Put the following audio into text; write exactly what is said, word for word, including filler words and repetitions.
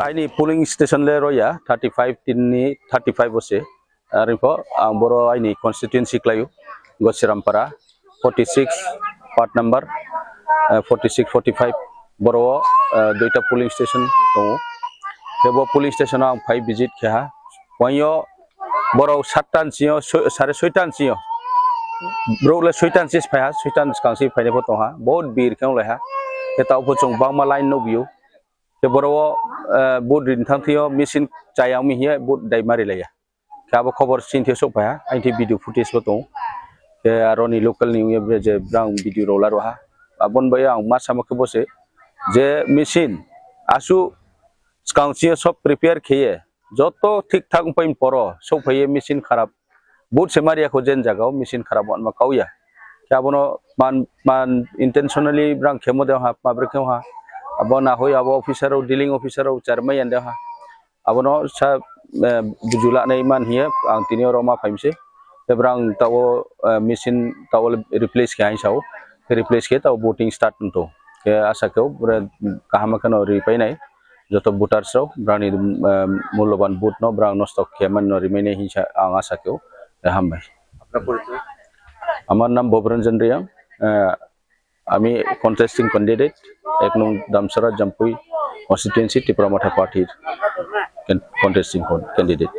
Aini polling station le roya thirty five, tinni thirty five o se. Aripho ang boro aini constituency khlaio, Gosirampara, forty six part number, eh, forty six, forty five boro o, eh, duita polling station tongo. Tei bo polling station o ang phai visit khe ha. Waio borok satta ni sio, soi-, sare soita ni sio. Borok le soita ni sis phai ha, soita ni swkang si phainai pho tong ha. Bahut bir khe wng lai ha. Khe ta opor chwng bangma line nugwio. Khe boro o, eh, vote rini thang thio machine chayang mi hiya vote dai mari lai ya. Khe abo khobor chini thio sok phai ha, aini thik video footage bo tongo. Khe aro ni local ni wngya je brang video rok la rw ha. Aboni bai ang ma sama khe bo se je machine asu swkang chini sob prepare khe ye joto thik thak wng pai poro sok phai ye machine kharap vote se mari ya kho jen jaga o machine kharap ma kau ya. Khe abono man, man intentionally brang khemo de ha, ma bre khe ha. Abo na hoi abo officer rok, dealing officer rok charmai ya de ha. Abono sa, eh, buju lanai man hiya ang tini oro ma phaimse. Tei borok ang tao, eh, machine tao replace khe hai sao. Replace khe tao voting start wngto. Khe asa khe borok kaham kheno ri painai. Joto voters rok borokni, eh, mulloban vote no borok nosto khe mani no rimani hinsa ang asa khe. Eh, hambai. আপনার পরিচয়? আমার নাম ভবরঞ্জন রিয়াং। Eh, আমি contesting candidate, এক নং দামসরা Jampui constituency Tipra Motha party-র con-, contesting con-, candidate.